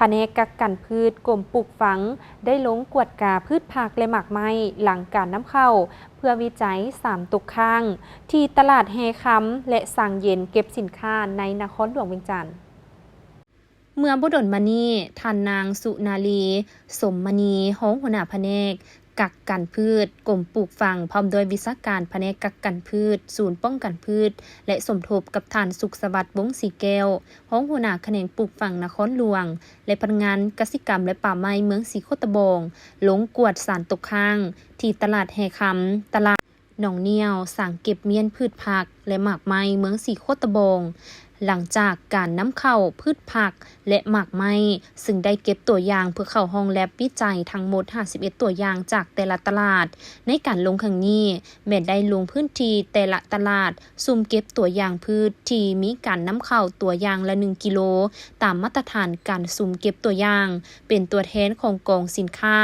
ພະແນກກັກກັນພືດ ກົມປູກຝັງ ໄດ້ລົງກວດກາພືດຜັກ ແລະ ໝາກໄມ້ ຫຼັງການນຳເຂົ້າ ເພື່ອວິໄຈສານຕົກຄ້າງ ທີ່ຕະຫຼາດແຮ່ຄຳ ແລະ ສາງເຢັນເກັບສິນຄ້າ ໃນນະຄອນຫຼວງວຽງຈັນ. ເມື່ອບໍ່ດົນມານີ້, ທ່ານນາງ ສຸນາລີ ສົມມະນີ ຮອງຫົວໜ້າພະແນກ ກັກກັນພືດ ກົມປູກຝັງ ພ້ອມດ້ວຍວິຊາການພະແນກກັກກັນພືດ ສູນປ້ອງກັນພືດ ແລະ ສົມທົບກັບທ່ານ ສຸກສະຫວັດ ວົງສີແກ້ວ ຮອງຫົວໜ້າຂະແໜງປູກຝັງນະຄອນຫຼວງ ແລະ ພະນັກງານກະສິກຳ ແລະ ປ່າໄມ້ ເມືອງສີໂຄດຕະບອງ ລົງກວດສານຕົກຄ້າງ ທີ່ຕະຫຼາດແຮ່ຄຳ, ຕະຫຼາດໜອງໜ້ຽວ, ສາງເກັບມ້ຽນພືດຜັກ ແລະ ໝາກໄມ້ ເມືອງສີໂຄດຕະບອງ. ຫຼັງຈາກການນຳເຂົ້າພືດຜັກ ແລະ ໝາກໄມ້ ຊຶ່ງໄດ້ເກັບຕົວຢ່າງເພື່ອເຂົ້າຫ້ອງແລັບວິໄຈທັງໝົດຫ້າສິບເອັດຕົວຢ່າງຈາກແຕ່ລະຕະຫຼາດ. ໃນການລົງຄັ້ງນີ້ ແມ່ນໄດ້ລົງພື້ນທີ່ແຕ່ລະຕະຫຼາດ ສຸ່ມເກັບຕົວຢ່າງພືດທີ່ມີການນຳເຂົ້າຕົວຢ່າງລະໜຶ່ງກິໂລ ຕາມມາດຕະຖານການສຸ່ມເກັບຕົວຢ່າງ ເປັນຕົວແທນຂອງກອງສິນຄ້າ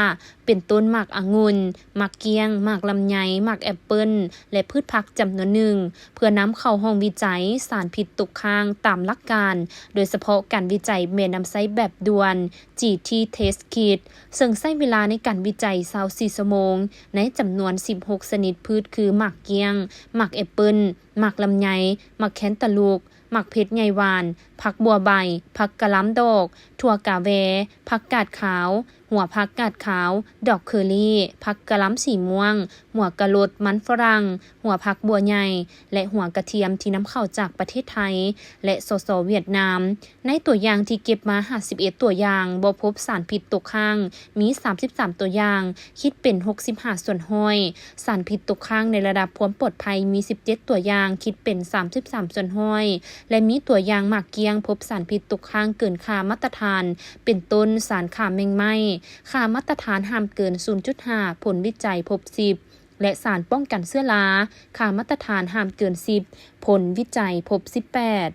ເປັນຕົ້ນໝາກອະງຸ່ນ, ໝາກກ້ຽງ, ໝາກລຳໄຍ, ໝາກແອບເປິ້ນ ແລະ ພືດຜັກຈຳນວນໜຶ່ງ ເພື່ອນຳເຂົ້າຫ້ອງວິໄຈສານພິດຕົກຄ້າງຕາມຫຼັກການ, ໂດຍສະເພາະການວິໄຈແມ່ນນຳໃຊ້ແບບດ່ວນ ຈີທີ Test Kit ເຊິ່ງໃຊ້ເວລາໃນການວິໄຈຊາວສີ່ຊົ່ວໂມງ ໃນຈຳນວນສິບຫົກຊະນິດພືດ ຄື ໝາກກ້ຽງ, ໝາກແອບເປິ້ນ, ໝາກລຳໄຍ, ໝາກແຄນຕາລູກ, ໝາກເຜັດໃຫຍ່ຫວານ, ຜັກບົວໃບ, ຜັກກະຫຼໍ່າດອກ, ຖົ່ວກາແວ, ຜັກກາດຂາວ, ຫົວຜັກກາດຂາວ, ດອກເຄີຣີ, ຜັກກະຫຼໍ່າສີມ່ວງ, ຫົວກະໂຫຼດ, ມັນຝຣັ່ງ, ຫົວຜັກບົວໃຫຍ່ ແລະ ຫົວກະທຽມທີ່ນຳເຂົ້າຈາກປະເທດໄທ ແລະ ສສ ຫວຽດນາມ. ໃນຕົວຢ່າງທີ່ເກັບມາຫ້າສິບເອັດຕົວຢ່າງ ບໍ່ພົບສານພິດຕົກຄ້າງ ມີສາມສິບສາມຕົວຢ່າງ ຄິດເປັນຫົກສິບຫ້າສ່ວນຮ້ອຍ. ສານພິດຕົກຄ້າງໃນລະດັບຄວາມປອດໄພມີສິບເຈັດຕົວຢ່າງ ຄິດເປັນສາມສິບສາມສ່ວນຮ້ອຍ ແລະ ມີຕົວຢ່າງໝາກກ້ຽງພົບສານພິດຕົກຄ້າງເກີນຄ່າມາດຕະຖານ ເປັນຕົ້ນສານຂ້າແມງໄມ້ ຄ່າມາດຕະຖານຫ້າມເກີນສູນຈຸດຫ້າ ຜົນວິໄຈພົບສິບ ແລະ ສານປ້ອງກັນເຊື້ອລາ ຄ່າມາດຕະຖານຫ້າມເກີນສິບ ຜົນວິໄຈພົບສິບແປດ.